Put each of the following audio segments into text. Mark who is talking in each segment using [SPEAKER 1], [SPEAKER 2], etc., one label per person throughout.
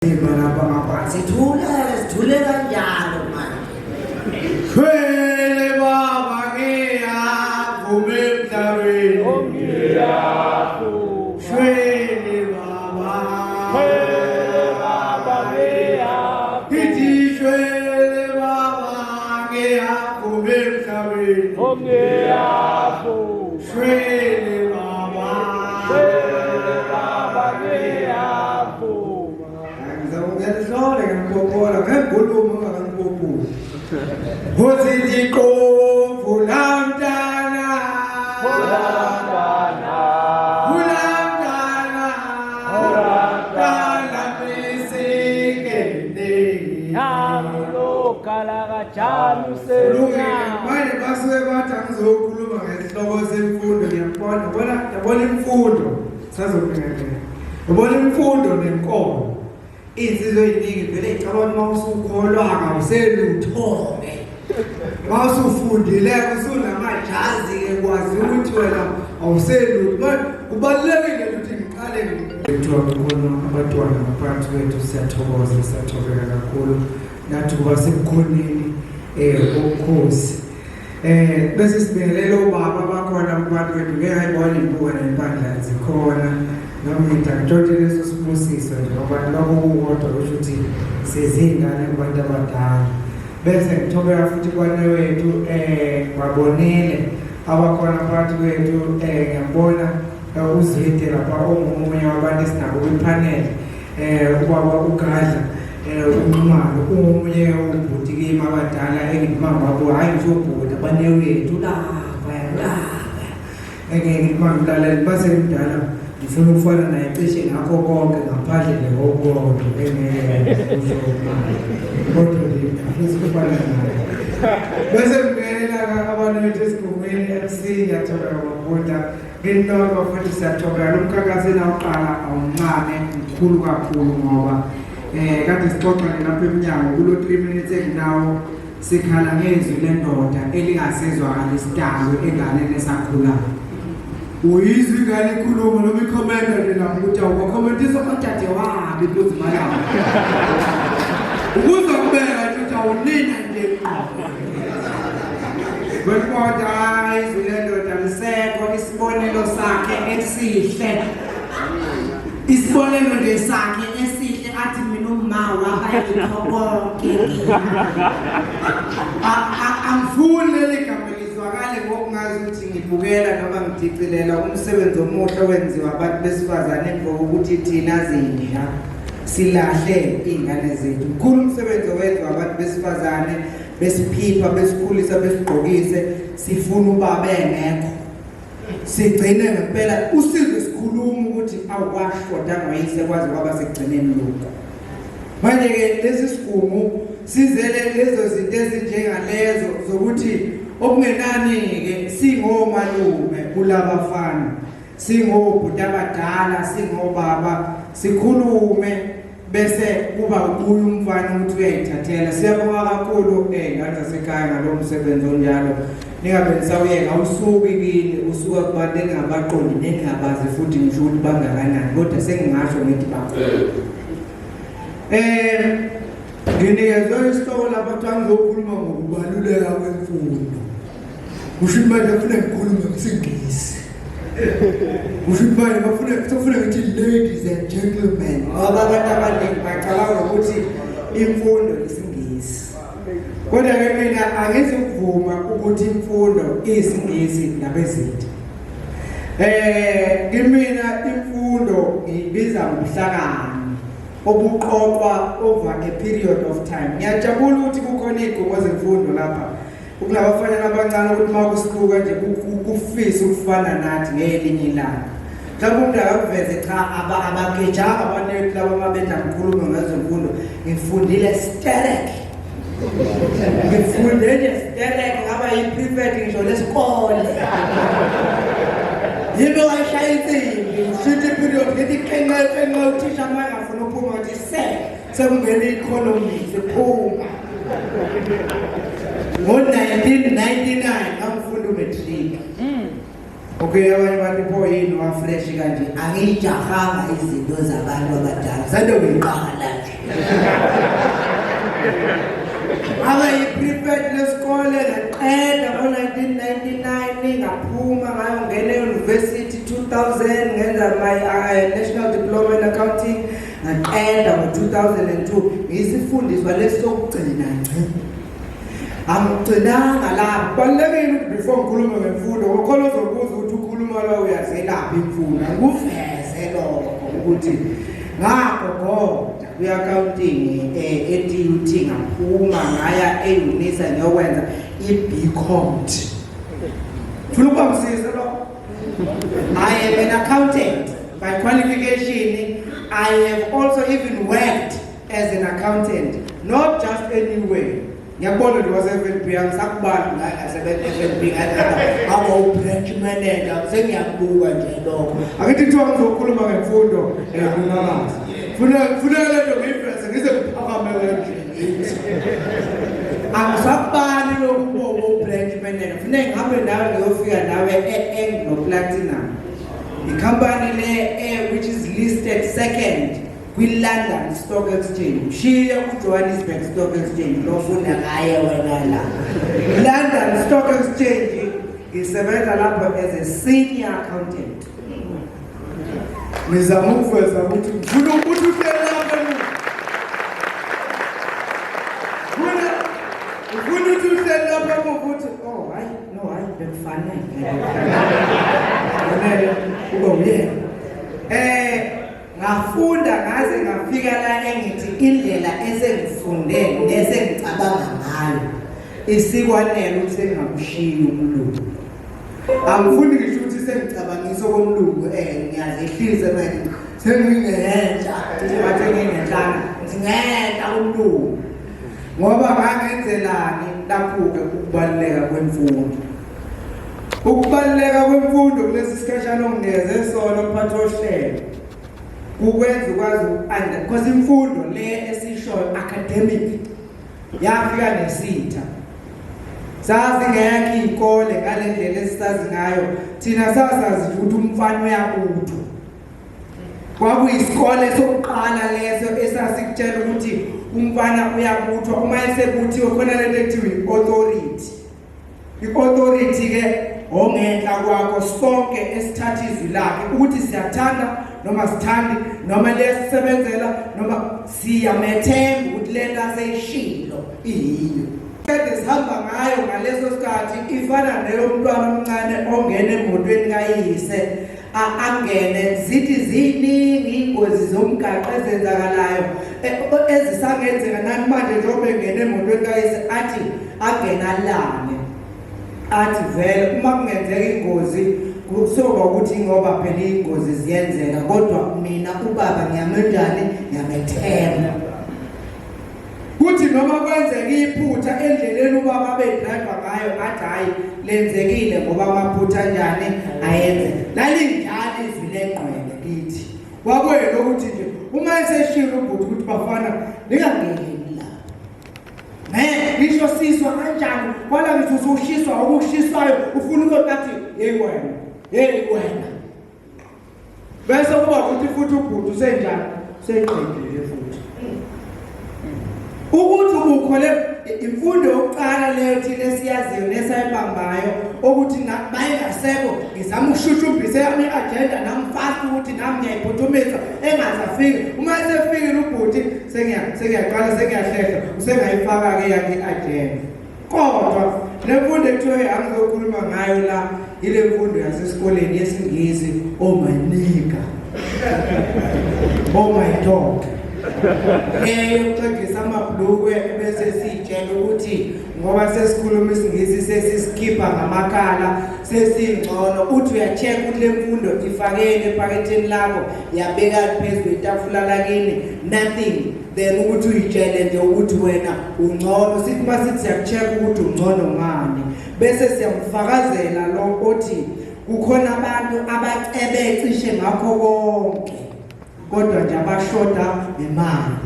[SPEAKER 1] Simba lapha ngaphansi. Sithule, sithule kanjalo manje.
[SPEAKER 2] Shwele baba ngiyavuma emhlabeni.
[SPEAKER 3] Ngiyavuma.
[SPEAKER 2] Shwele baba.
[SPEAKER 3] Shwele baba ngiyavuma.
[SPEAKER 2] Ngithi shwele baba ngiyavuma emhlabeni.
[SPEAKER 3] Ngiyavuma.
[SPEAKER 2] Shwele baba.
[SPEAKER 3] Shwele baba ngiyavuma.
[SPEAKER 2] Ngizakungelihlole ngimpopola ngenkulumo ngakangipopoli. Uthi ndiqovu lamntana.
[SPEAKER 3] Mntana.
[SPEAKER 2] Ulamntana. Mntana misikene.
[SPEAKER 3] Namulokala kajanu
[SPEAKER 2] Kulungile.
[SPEAKER 3] sena.
[SPEAKER 2] Manje basuke bathi angizokhuluma ngesihloko semfundo ngiyakubona. Yabona yabona imfundo. Sazobingelela. Yabona imfundo nenkolo. Insizwa eziningi vele icabanga uma usukholwa awuselutho-ke. Uma usufundile usunamajazi-ke kwazi ukuthi wena awuselutho. Manje kubalulekile ukuthi ngiqale kuthiwa kukhona abantwana ngaphansi kwethu siyathokoza siyathobeka kakhulu nathi kuba sebukhoneni um bobukhosi bese sibingelela obaba abakhona kubantu bethu ngeke ayibone impuka nempandla zikhona noma ngithi angitshontshe leso sibusiso nje ngoba lokho kukodwa kusho ukuthi sizingane kubantu abadala bese ngithobeka futhi kwane wethu babonile abakhona phakathi kwethu ngiyambona uZwide lapha ongomunye wabantu esinabo kwipanel ubaba uGadla uNxumalo ungomunye ubhuti kimi abadala engimamba bo hayi ngisho ubhuti abanewethu lapha lapha engeke ngithi mangimlalele base ngimdala ngifuna ukufana naye cishe ngakho konke ngaphandle nje kokukodwa engeke kusho manje kodwa nje ngifisa ukufana naye bese ngibingelela abantu bethu esigungwini MC ngiyathokoza mabunda nginonke futhi siyathokoza lo mkhankaso enawuqala awumncane mkhulu kakhulu ngoba kade sixoxa nje lapha emnyango kulo 3 minutes enginawo sikhala ngezwi lendoda elingasezwakali isidalo enganeni esakhulayo. Uyizwa ingane ikhuluma noma ikhomenta nje lapho ukuthi awubakhomentisa odade wabo inkunzi malanga. Ukuze kubeka nje ukuthi awunina nje ngqo. Kodwa hayi izwi lendoda lisekho isibonelo sakhe esihle. Isibonelo nje sakhe esihle athi mina umma waba yikho konke. Angifuni leli gama lizwakale ngokungazi ukuthi ngibukela noma ngidicilela umsebenzi omuhle owenziwa abantu besifazane emva kokuthi thina zinja silahle iy'ngane zethu. Mkhulu umsebenzi owenziwa abantu besifazane besiphipha besikhulisa besigqokise sifuna ubaba engekho. Sigcine ngempela usizwe sikhuluma ukuthi awukwashoda ngoyise kwaze kwaba sekugcineni lokhu. Manje-ke lesi sigungu sizele lezo zinto ezinjengalezo zokuthi okungenani-ke singomalume kulabafana, singobhuti abadala, singobaba, sikhulume bese kuba kuye umfana ukuthi uyayithathela. Siyabonga kakhulu ngane zasekhaya ngalowo msebenzi onjalo. Ningabe nisawuyeka, awusuki kini, usuka kubantu eningabaqondi nengingabazi futhi ngisho ukuthi bangakanani, kodwa sengingasho ngithi bakhulu. Nginikezwe isihloko lapha kuthiwa ngizokhuluma ngokubaluleka kwemfundo. Kusho ukuthi manje kufuneka ngikhulume ngesiNgisi. Kusho ukuthi manje kufuneka ngithi ladies and gentlemen, ngoba abantu abaningi bacabanga ukuthi imfundo isiNgisi. Kodwa-ke mina angizukuvuma ukuthi imfundo isiNgisi nabezinto. Kimina imfundo ngiyibiza ngobuhlakani obuqoqwa over a period of time. Ngiyajabula ukuthi kukhona iy'gumo zemfundo lapha. Kunabafanyana abancane ukuthi uma kusibuka nje kufise ukufana nathi ngelinye ilanga. Mhlawumbe umuntu akakuveze cha abagejanga abantu laba ababethi angikhulume ngezemfundo. Ngifundile sterek. Ngifunde nje sterek ngaba yi-prefect ngisho lesikole. Yimi wayishaya insimbi, ngishintshe i-period ngithi kenqe kenqe uthisha uma engafuni uphuma ngathi se sekungena i-economics phuma. Ngo-1999 ngangifunda u-matric. Okay, abanye bathi pho yini wafresh kanje? Angiyijahanga izinto zabantu abadala. Sento ngiqala nje. Ngaqeda ngo-1999 ngaphuma ngayongena e-university 2000 ngenza my national diploma in accounting ngaqeda ngo-2002 ngiyisifundiswa lesi sokugcina ngci. Angigcinanga lapho. Kubalulekile ukuthi before ngikhulume ngemfundo ngokhona ozobuza ukuthi ukhuluma la uyazelaphi imfundo. Angikuveze lokho ukuthi ngagogoda kwi-accounting e-TUT ngaphuma ngaya e-UNISA ngiyokwenza i-BComt. Funa ukubambisisa lokho. I am an accountant by qualification. I have also even worked as an accountant, not just anywhere. Ngiyakubona nje wase-FNB angisakubali la ngasebenza e-FNB ngaba u-branch manager sengiyakubuka nje lokho. Angithi kuthiwa ngizokhuluma ngemfundo nolwazi. Funa funa le nto ngiyiveze ngize ngiphakame kanje. Angisakubali lokhu kuba u-branch manager. Funa ngihambe nawe ngiyofika nawe e-Anglo Platinum. Ikhampani le which is listed second kwi-London Stock Exchange. Shiya ku-Johannesburg Stock Exchange lofunda ngaye wena la. London Stock Exchange ngisebenza lapho as a senior accountant. Ngizama ukuveza ukuthi ngifuna ukuthi uhleli lapha emuva. Ngifuna ngifuna ukuthi uhleli lapha emuva uthi oh hayi no hayi bekufanele. Kufanele kube uyena. Ngafunda ngaze ngafika la engithi indlela esengifunde nesengicabanga ngayo isikwanele ukuthi sengingakushiya umlungu. Angifuni ngisho ukuthi sengicabangisa okomlungu ngiyazehlisa manje sengingenhla ngathi ngingenhlana ngingenhla umlungu ngoba ngangenzelani lapho-ke ukubaluleka kwemfundo. Ukubaluleka kwemfundo kulesi sikhashana onginikeze sona mphathi wohlelo kukwenza ukwazi uku-under because imfundo le esishoyo academic yafika nesitha sazi ngekho iy'kole ngale ndlela esisazi ngayo thina sasazi nje ukuthi umfana uyabuthwa kwakuyisikole sokuqala leso esasikutshela ukuthi umfana uyabuthwa uma esebuthiwe khona lento ekuthiwa i-authority. I-authority ke ongenhla kwakho sonke esithatha izwi lakhe ukuthi siyathanda noma sithandi noma liyasisebenzela noma siyamethemba ukuthi lento aseyishilo iyiyo. Kade sihamba ngayo ngaleso sikhathi ifana neyomntwana omncane ongena emotweni kayise angene zithi ziningi ingozi zomgaqo ezenzakalayo ezisangenzeka nani manje njengoba engene emotweni kayise athi angena alale athi vele uma kungenzeka ingozi kusoba ukuthi ngoba phela ingozi ziyenzeka kodwa mina ubaba ngiyamenjani ngiyamethemba. Kuthi noma kwenzeka iphutha endleleni ubaba abedriver ngayo athi hayi lenzekile ngoba amaphutha anjani ayenzeka. Lalinjalo izwi lengqwele kithi. Kwakwena ukuthi nje uma eseshilo ubhuti ukuthi bafana ningangeni la. Ne ngisho siswa kanjani kwala ngithi usushiswa okushiswayo ufuna ukuyothi hey wena hey wena. Bese kuba ukuthi futhi ubhuti usenjani useqedile futhi. Ukuthi ukhole imfundo yokuqala leyo thina esiyaziyo nesayibambayo ukuthi bayingasekho ngizama ukushushumbisa yami i-agenda nami fast ukuthi nami ngiyayiphuthumisa engaze afike uma esefikile ubhuti sengiyaqala sengiyahlehla usengayifaka-ke yakhe i-agenda. Kodwa le mfundo ekuthiwa angizokhuluma ngayo la ile mfundo yasesikoleni yesiNgisi oh my nigga oh my dog eyokuxegisa amabhlukwe bese siyitshela ukuthi ngoba sesikhuluma isiNgisi sesisikhipha ngamakhala sesingcono uthi uya-check ukuthi le mfundo ifakeni ephaketheni lakho yabeka phezu kwetafula lakini nothing then ukuthi uyitshele nje ukuthi wena ungcono sithi uma sithi siyakucheck ukuthi ungcono ngani bese siyamfakazela lo othi kukhona abantu abacebe cishe ngakho konke kodwa nje abashoda ngemali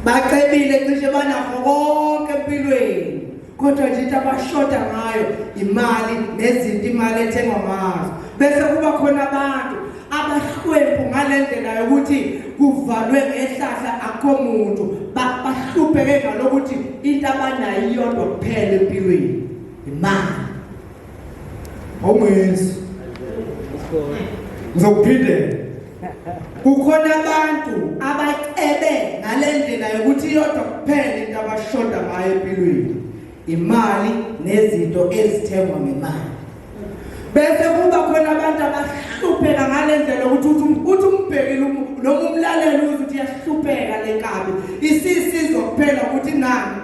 [SPEAKER 2] bacebile cishe banakho konke empilweni kodwa nje into abashoda ngayo imali nezinto imali ethengwa ngazo bese kuba khona abantu abahlwempu ngale ndlela yokuthi kuvalwe ngehlahla akho muntu bahlwempu. Abahlupheke ngalokuthi into abanayo iyodwa kuphela empilweni imali. Awungizwa. Ngizokuphindela. Kukhona abantu abacebe ngale ndlela yokuthi iyodwa kuphela into abashoda ngayo empilweni. Imali nezinto ezithengwa ngemali. Bese kuba khona abantu abahlupheka ngale ndlela ukuthi uthi uthi umbhekile noma umlaleli uze uthi iyahlupheka le nkabi. Isisizwa kuphela ukuthi nani.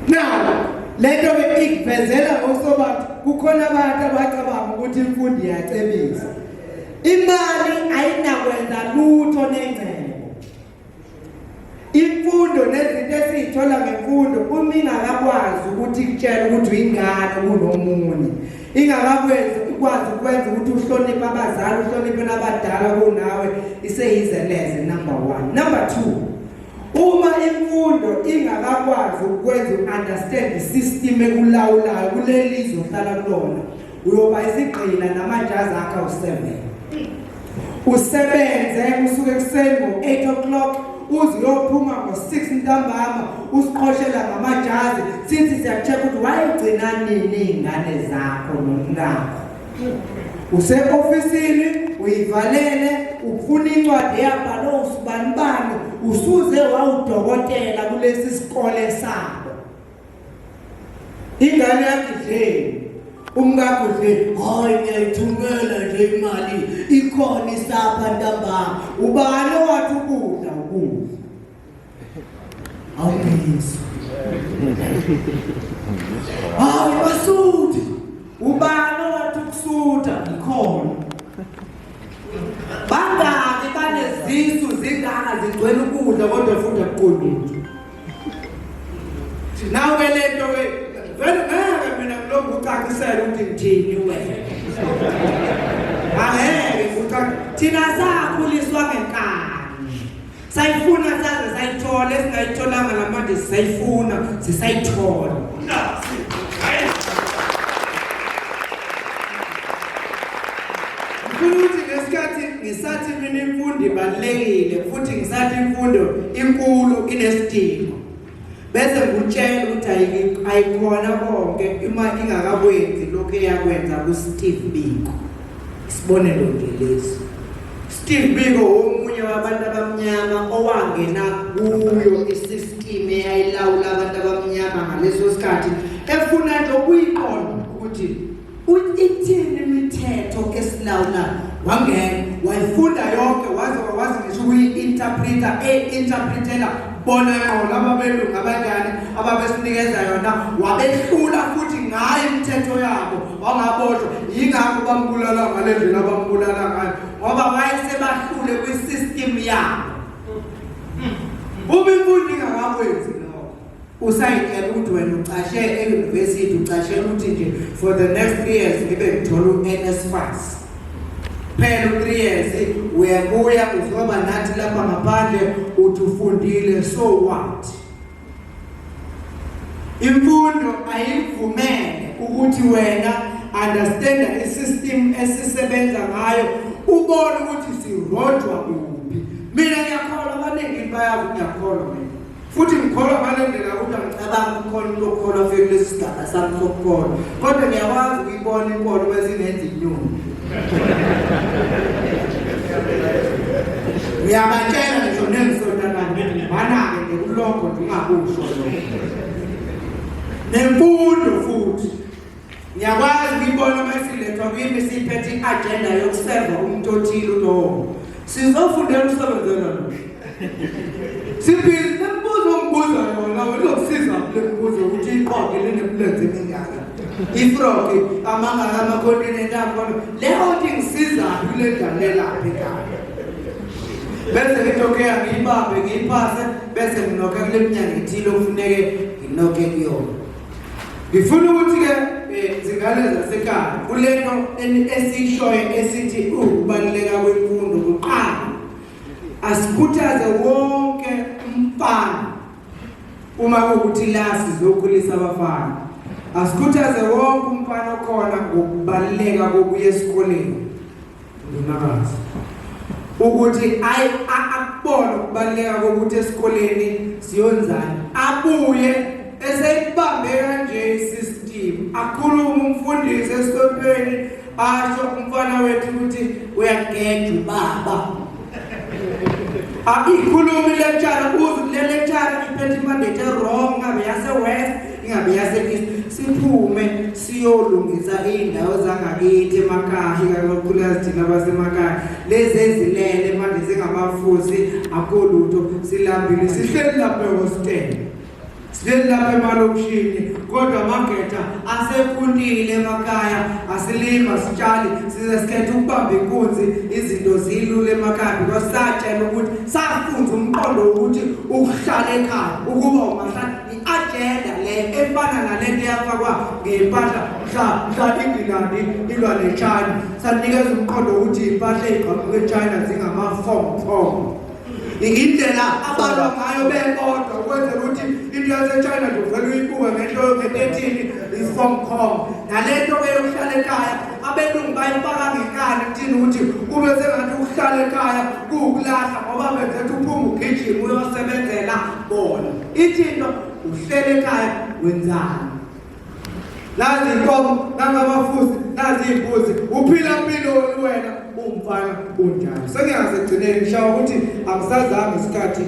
[SPEAKER 2] Now lento ke ikuvezela ngokusobala kukhona abantu abacabanga ukuthi imfundo iyacebisa. Imali ayinakwenza lutho nengcebo. Imfundo nezinto esiyithola ngemfundo uma ingakakwazi ukuthi ikutshele ukuthi uyingane kunomunye. Ingakakwenzi ukwazi ukwenza ukuthi uhloniphe abazali uhloniphe nabadala kunawe iseyizeleze number 1. Number 2 uma imfundo ingakakwazi ukwenza u-understand i-system ekulawulayo kuleli zwe ohlala kulona uyoba isigqila namajazi akho awu-7 usebenze usuke ekuseni ngo-8 o'clock uze uyophuma ngo-6 ntambama usiqhoshela ngamajazi sithi siyakucheck ukuthi wayegcina nini iy'ngane zakho nomkakho use-ofisini uyivalele ufuna incwadi eyabhalwe usibanibani usuze wawudokotela kulesi sikole sabo Ingane yakho idleni. Umkakho udleni. Hayi ngiyayithumela nje imali ikhona isapha ntambama. Ubani owathi ukudla ukudla? Awungizwa. Hayi basuthi. Ubani owathi ukusutha ngikhona. Bangaki banezisu zingaka zigcwele ukudla kodwa futhi akuqondi. Nawe ke lento ke vele ngeke mina ngilokhu ucacisela ukuthi ngithini wena. Angeke ucac thina sakhuliswa ngenkani. Sayifuna saze sayithola esingayitholanga namanje sisayifuna sisayithola. Ngifuna ukuthi ngesikhathi ngisathi mina imfundo ibalulekile futhi ngisathi imfundo inkulu inesidingo. Bese ngikutshela ukuthi ayikhona konke uma ingakakwenzi lokhu eyakwenza kuSteve Biko. Isibonelo nje lesi. Steve Biko omunye wabantu abamnyama owangena kuyo isystem eyayilawula abantu abamnyama ngaleso sikhathi efuna nje ukuyiqonda ukuthi Ithini imithetho esilawulayo? Wangena wayifunda yonke waze wakwazi ngisho ukuyi-interpreter e-interpretela bona ngqo laba belungu abanjani ababesinikeza yona wabehlula futhi ngayo imithetho yabo wangaboshwa yingakho bambulala ngale ndlela abambulala ngayo ngoba wayesebahlule kwi-system yabo uma imfundo ingakakwenzi Usayitshela ukuthi wena ucashe e-university ucashela ukuthi nje for the next 3 years ngibe ngithola u-NSFAS. Phela u-3 years uyabuya uzoba nathi lapha ngaphandle uthi ufundile so what? Imfundo ayivumele ukuthi wena understand isystem esisebenza ngayo ubone ukuthi sirojwa kuphi. Mina ngiyakholwa abaningi bayazi ngiyakholwa mina. Futhi ngikholwa ngale ndlela ukuthi angicabangi ukukhona umuntu okholwa afike kulesi sigaba sami sokukholwa. Kodwa ngiyakwazi ukuyibona inkolo bese ingenza inyoni. Ngiyabatshela ngisho nengisonta nami mana-ke nje kulokho nje ungakusho lokho. Nemfundo futhi. Ngiyakwazi ukuyibona uma isilethwa kimi siphethe i-agenda yokuseva umuntu othile ulowo. Sizofundela umsebenzela lo. Sibhizi nemibuzo ongibuza yona wena uzokusiza kule mibuzo ukuthi iqoqe linemilenze emingaka. Ifroki amangaka amakhontinenti akhona. Leyo nto ingisiza kule ndalela ekhaya. Bese ngithi okay angiyibambe ngiyiphase bese nginokha kule minyaka ethile okufuneke nginokhe kuyona. Ngifuna ukuthi ke eh, zingane zasekhaya kulento esiyishoyo esithi ukubaluleka kwemfundo kuqala asikhuthaze wonke umfana uma kuwukuthi la sizokhulisa abafana asikhuthaze wonke umfana okhona ngokubaluleka kokuya esikoleni ndunakazi. Ukuthi ayi akubona ukubaluleka kokuthi esikoleni siyonzani. Abuye eseyibambe kanje isystem. Akhulume umfundisi esontweni asho umfana wethu ukuthi uyageja ubaba. Ikhulumi lecture uze le lecture iphethe imandate wrong ngabe yase west ingabe yase east siphume siyolungisa iy'ndawo zangakithi emakhaya ikakhulukazi thina abasemakhaya lezi ezilele manje zingamafusi akho lutho silambile sihleli lapha ehostela Sihleli lapha emalokishini kodwa amageja asefundile emakhaya asilima sitshali size sikhethe ukubamba inkunzi izinto zilula emakhaya because satshela ukuthi safunza umqondo wokuthi ukuhlala ekhaya ukuba umahlala i-agenda le efana nalento eyafakwa ngempahla mhla mhla iNgilandi ilwa neChina sanikeza umqondo wokuthi impahla eziqhamuka eChina zingama-form form Indlela abalwa ngayo bebodwa ukwenzela ukuthi into yaseChina nje uvele uyibuke ngento ngento i-Hong Kong. Nale nto ke yokuhlala ekhaya abelungu bayifaka ngenkani kuthini ukuthi kube sengathi ukuhlala ekhaya kuwukulahla ngoba benze ukuthi uphume ugijime uyosebenzela bona. Ithi into uhlele ekhaya wenzani? Nazi inkomo, nangamafusi, nazi imbuzi. Uphila impilo wena umfana unjalo. Sengiyazi egcineni ngishawa ukuthi angisazami isikhathi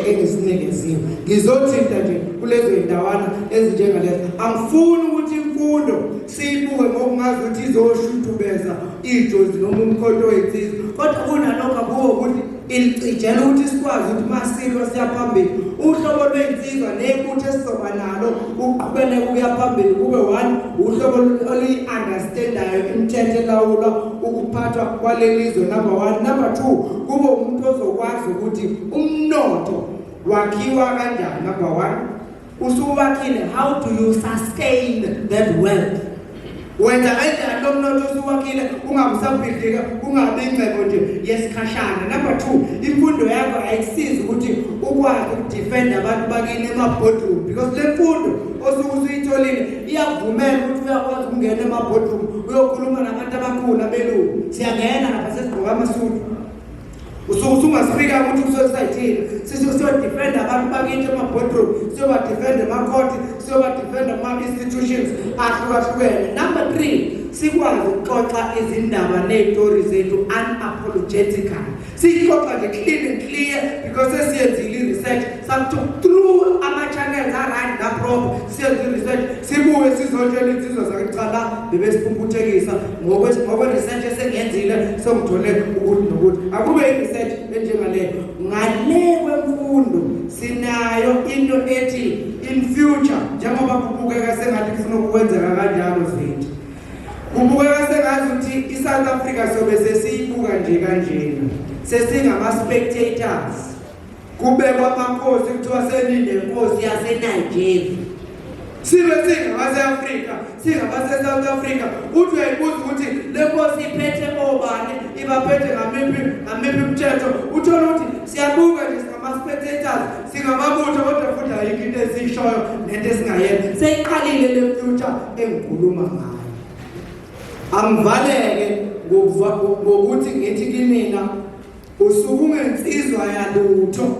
[SPEAKER 2] engisinikeziwe. Ngizothinta nje kulezo zindawana ezinjengalezo. Angifuni ukuthi imfundo siyibuke ngokungazi ukuthi izoshutubeza ijozi noma umkhonto wensizwa. Kodwa kunalokho akuwo ukuthi ilicijela ukuthi sikwazi ukuthi masilwa siya phambili uhlobo lwensizwa nebutho esizoba nalo ukuqhubeleka ukuya phambili kube one uhlobo oluyi-understandayo imithetho elawulwa ukuphathwa kwaleli zwe number one number two kube umuntu ozokwazi ukuthi umnotho wakhiwa kanjani number one usuwakhile how do you sustain that wealth wenza kanjani lo mnotho osuwakhile ungabe usabhidlika ungabi ingcebo nje yesikhashana number two imfundo yakho ayikusizi ukuthi ukwazi ukudefenda abantu bakini ema-boardroom because le mfundo osuke usuyitholile iyakuvumela ukuthi uyakwazi ukungena ema-boardroom uyokhuluma nabantu abakhulu abelungu siyangena lapha sesigqoka amasudu usuke usungasifika ukuthi kusosayithini sisuke siyodefenda abantu bakithi ema-boardroom siyobadefenda emakhoti siyobadefenda kuma-institutions ahlukahlukene number three sikwazi ukuxoxa izindaba ney'tori zethu unapologetically siyixoxa nje clean and clear because sesiyenzile i-research sakuthiwa through ama-channels a-right naproper siyenze i-research sibuye sizotshela insizwa zakithi cha la bebesiphumputhekisa ngokwe-research esengiyenzile sengithole ukuthi nokuthi akube i-research enjengaleyo ngale kwemfundo sinayo into ethi in future njengoba kubukeka sengathi kufuna ukwenzeka kanjalo zethu kubukeka sengathi ukuthi i-South Africa sobe sesiyibuka nje kanjena sesingama-spectators kubekwa amakhosi kuthiwa seninenkosi yaseNigeria sibe singabase-Afrika singabase-South Africa uthi uyayibuza ukuthi le nkosi iphethe obani ibaphethe ngamiphi ngamiphi imithetho uthole ukuthi siyabuka nje singama-spectators singamabutho kodwa futhi ayikho into esiyishoyo nento esingayenza seyiqalile le future engikhuluma ngayo angivaleke ngokuthi ngithi kimina usuke ungensizwa yalutho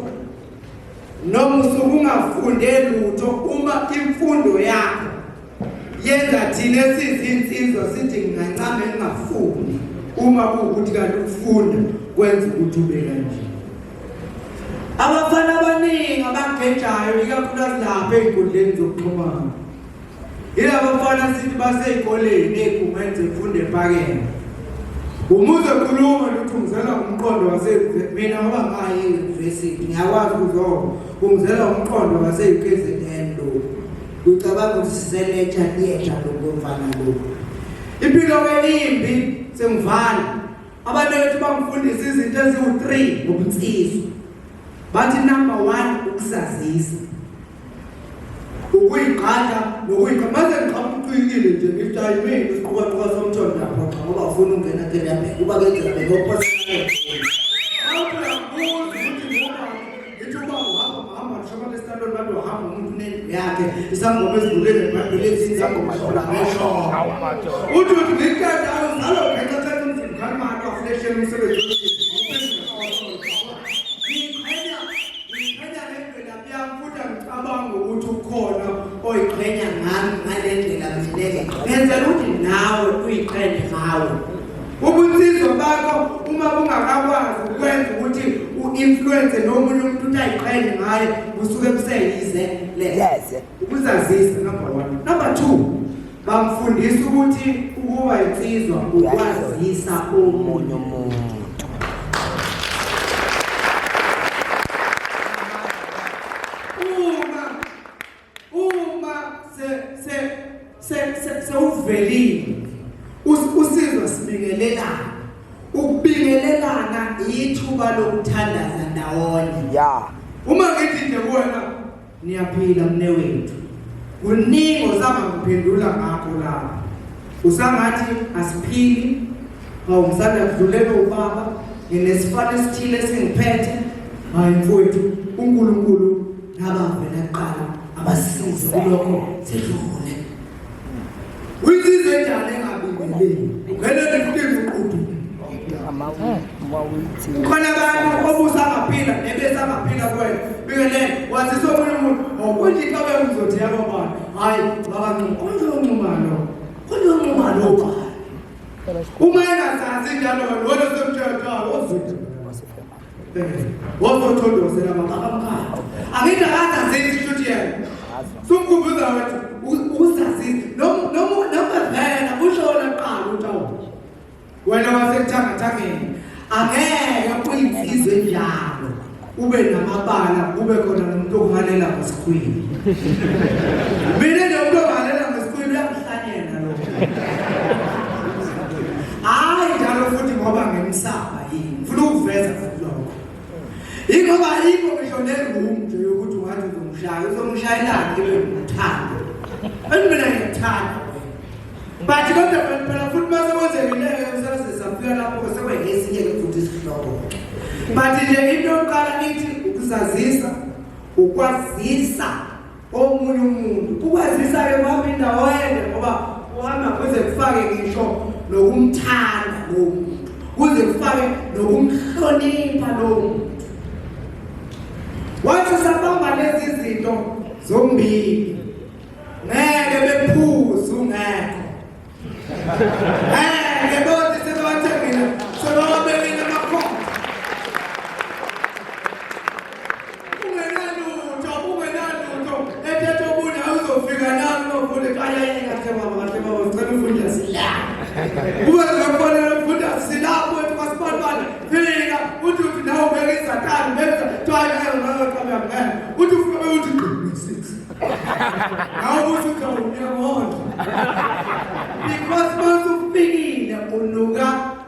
[SPEAKER 2] noma usuke ungafunde lutho uma imfundo yakho yenza thina esizinsizwa sithi ngingancame ngingafundi uma kuwukuthi kanti ukufunda kwenza ukuthi ube kanje abafana abaningi abagejayo ikakhulukazi lapha ey'nkundleni zokuxhumana Yilabo mfana sithi basey'koleni ey'khungweni zemfundo ephakeme. Umuze khuluma ukuthi ungizela umqondo wase mina ngoba ngayi e-university ngiyakwazi ukuzona ungizela umqondo wase-UKZN lo. Ucabanga ukuthi sise-lecture theatre lokho mfana lo. Impilo-ke imbi sengivala. Abantu bethu bangifundisa izinto eziwu-3 ngobunsizwa. Bathi number 1 ukusazisa. Ukuyigqada nokuyigqa mase ngiqhamucikile nje ngithi hayi mina isiqukaquka somthondo ngiyaphoxa ngoba ufuna ukungena kuyabheka uba kenzeka bengophosa. Ngithi uba uhamba uhamba ngisho esitantweni bantu uhamba umuntu unendlu yakhe isangoma ezidlulele ebhayibhelini isangoma hlola ngesho. Uthi uthi ngikade uzalo ngenxa thatha umzimba khani manje wafleshela umsebenzi. bakho uma bungakakwazi ukwenza ukuthi u-influence nomunye umuntu ukuthi ayiqhenye ngaye kusuke kuseyize
[SPEAKER 1] leze.
[SPEAKER 2] Ukuzazisa number one. Number two, bamfundisa ukuthi ukuba insizwa ukwazisa omunye
[SPEAKER 1] umuntu.
[SPEAKER 2] Uma se se se se sewuvelile usizwa sibingelelana. Ukubingelelana ithuba lokuthandaza ndawonye.
[SPEAKER 1] Ya.
[SPEAKER 2] Uma ngithi nje kuwena niyaphila mnewethu, kuningi osangangiphendula ngakho lapho. Usangathi asiphili, hawu ngisanda kudlulelwa ubaba, nginesifana esithile esingiphethe. Hayi mfowethu, uNkulunkulu nabavela kuqala abasize kulokho sidlule. Uyinsizwa enjani engabingeleli? Ungena nefutini uqhudu. Khona abantu obusangaphila nebesangaphila kuwena. Bingelele, wazisa omunye umuntu, awukonje inkabe ngizothi yabo bani. Hayi, baba Nxumalo, konje uNxumalo. Konje uNxumalo ubani? Uma engazazi njalo wena wena semtshela ozuthi. Wozothondosela baba mkhaya. Angithi akazazisi kusho yena. Sumkhumbuza wethu usazisi noma noma noma vela usho wena kuqala ukuthi awu. Wena wasekuthangathangeni angeke uyinsizwe enjalo ube namabala kube khona nomuntu okuhalela ngesikhwili. Mina nje umuntu ohalela ngesikhwili uyangihlanyela lokho. Hayi njalo futhi ngoba ngimsaba yini. Ngifuna ukuveza futhi lokho. Yingoba ayikho ngisho neroom nje yokuthi ungathi uzomshaya, uzomshayelani ibe ngumthando. And mina ngiyakuthanda wena. But kodwa phela futhi mase kwenzekile-ke kusase safika lapho sekwengesinye-ke futhi isihloko. But nje into yokuqala ithi ukuzazisa, ukwazisa omunye umuntu. Ukwazisa-ke kuhamba indawo ende ngoba kuhamba kuze kufake ngisho nokumthanda lowo muntu, kuze kufake nokumhlonipha lowo muntu. Wathi usabamba lezi zinto zombili ngeke bephuze ungekho. Ngeke bothi sebawathengile sebawabekile amakhona. Ungenalutho, ungenalutho. Ethethe omunye awuzofika nami ufune kaye kahle baba kahle baba sicela ufunda sila. Kube kufonela ufunda silapho ethi masibani fika uthi uthi nawe ubeka izatani benza kuthiwa ngeke ngeke ngeke uthi ufike uthi gqi 6. Nawe uthi uthi awunyamona. Because masufikile unuka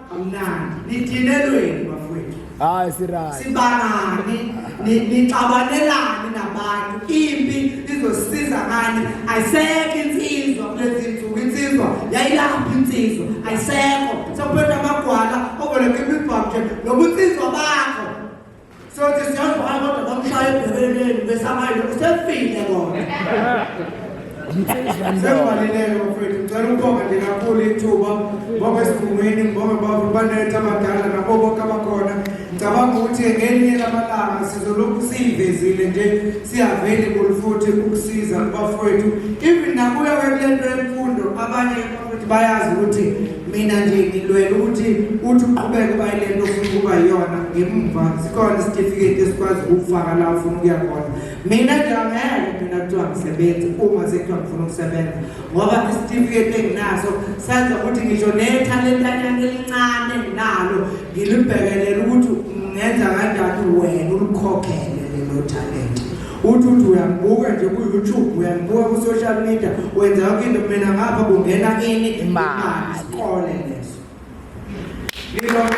[SPEAKER 2] kamnandi. Nidinelweni bafowethu.
[SPEAKER 3] Hayi sirayi.
[SPEAKER 2] Sibangani nixabanelani nabantu. Impi izosiza ngani? Ayisekho insizwa kulezi nsuku. Insizwa yayilapha insizwa. Ayisekho. Sekuphethe amagwala oboleka imibhamu nje nobunsizwa bakho. Sothi siyazi hayi kodwa bamshaya ebhekeleni besamanje usefile kona. Sekubaluleke bafethu, ngicela ukubonga nje kakhulu ithuba, ngibonge esigungwini, ngibonge banetha abadala nabo bonke abakhona. Ngicabanga ukuthi ngelinye lamalanga sizolokhu siyivezile nje si-available futhi ukusiza kubafowethu. Even nakuyo ke kule nto yemfundo abanye bafowethu bayazi ukuthi mina nje ngilwela ukuthi uthi uqhubeke uba yile nto ofuna ukuba yiyona ngemumva sikhona isitifiketi esikwazi ukufaka la ufuna ukuya khona. Mina nje angeke mina kuthiwa ngisebenzi uma sekuthiwa ngifuna ukusebenza ngoba isitifiketi enginaso senza ukuthi ngisho nethalentanyana elincane enginalo ngilibhekelele ukuthi ngenza kanjani wena ulikhokhele lelo talent. Uthi uthi uyangibuka nje ku-YouTube, uyangibuka ku-social media, wenza yonke into mina ngapha kungena ini
[SPEAKER 1] Imali.
[SPEAKER 2] Isikole leso. Ngilonke